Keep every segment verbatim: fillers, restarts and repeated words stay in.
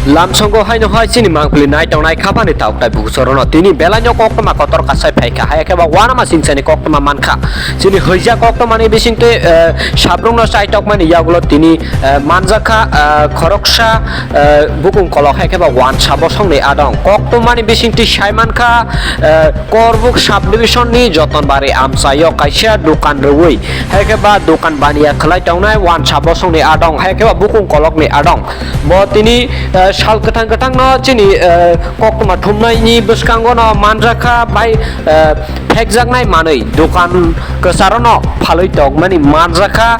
Lamsongo haino hai chini mangpili nai tongnai khapani tauktai bukuchorono tini belaino koktwma kotor kasai phaikha, hai khe ba uanama singsani koktwma mankha. Chini hwija koktwmani bisingtwi, eh, sabrungno chaitokmani yagulo tini, eh, manjakha, eh, khoroksa, eh, bukung kolok hai khe ba uansa bosongni adong. Koktwmani bisingtwi sai mankha, eh, Korbuk subdivision ni Jotonbari amchaio kaisa dukan rwui, hai khe ba dukan baniya khwlai tongnai uansa bosongni adong, hai khe ba bukung kolokni adong. Bo tini, eh, sal kwthang kwthangno chini, eh, koktwma thumnaini bwskango no manjakha bai, eh, phekjaknai manwi dukan kwcharono phalwi tongmani manjakha.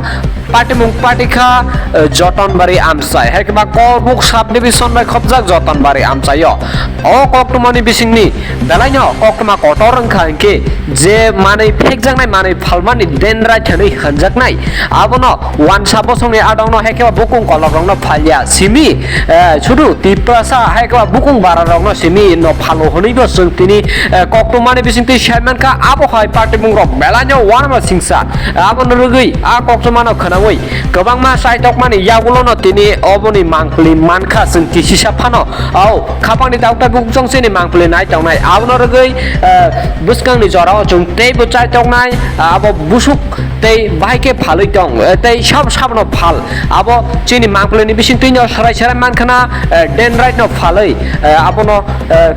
Patimung patikha, eh, Jotonbari amchai, hai khe ba Korbuk subdivision bai khopjak Jotonbari amchaio. O koktwmani bisingni belaino koktwma kotor wngkha hwnkhe je manwi phekjaknai manwi phalmani dendra khenwi hanjaknai, abono uansa bosongni adongno hai khe ba bukung kolokrokno phalya simi, eh, sudu Tiprasa hai khe ba bukung bararokno simi no phalo hwnwibo chwng tini, eh, koktwmani bisingtwi sai mankha. Abo hai patimungrok belaino uanama singsa, abono rwgwi a koktwmano khwnaui kwbangma chaitokmani yagulono tini oboni mangpili mankha chwng kisisa phano. Au khapangni taukta bukchong chini mangpili nai tongnai, abono rwgwi, eh, bwskangni jorao chwng teibo chaitoknai, abo busuk tei bahai khe phalwi tong, eh, tei sab sabno phal. Abo chini mangpilini bisingtwino serai serai mankhana, eh, dendrite no phalwi, eh, abono, eh,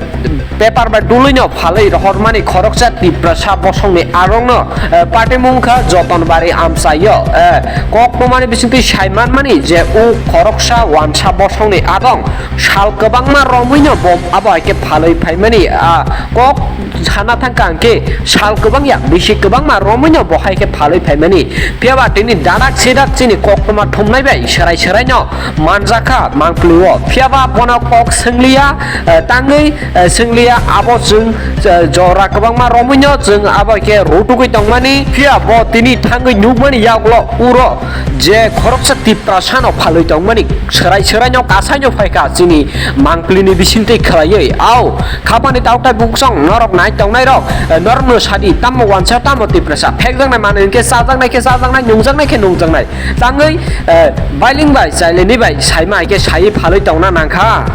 paper bai dulwino phalwi rohormani khoroksa Tiprasa bosongni arongno, eh, patimung kha Jotonbari amchaio, eh, koktwmani bisingtwi sai manmani je u khoroksa uansa bosongni adong sal kwbangma romwino bo abo hai khe phalwi phaimani, ah, kok sana thangkha hwnkhe sal kwbangya bisi kwbangma romwino bo hai khe phalwi phaimani. Phiya ba tini dadak sidak chini koktwma thumnai bai serai serai no manjakha mangpili o. Phiya ba bono kok swngliya, eh, tangwi, eh, swngliya, abo chwng, eh, jora kwbangma romwino chwng abo khe rutugwi tongmani. Phiya bo tini thangwi nukmani yagulo uro je khoroksa Tiprasano phalwi tongmani serai serai no kasai no phaikha chini mangpilini bisingtwi khwlaiwi. Au khapani tauktai bukchong norok nai tongnairok, eh, norokno sadi tamo uansa tamo Tiprasa phekjaknai manwi hwnkhe chajaknai khe chajaknai, nungjaknai khe nungjaknai. Tangwi, eh, bailing bai chaileni bai saima hai khe saiwi phalwi tongna nangkha.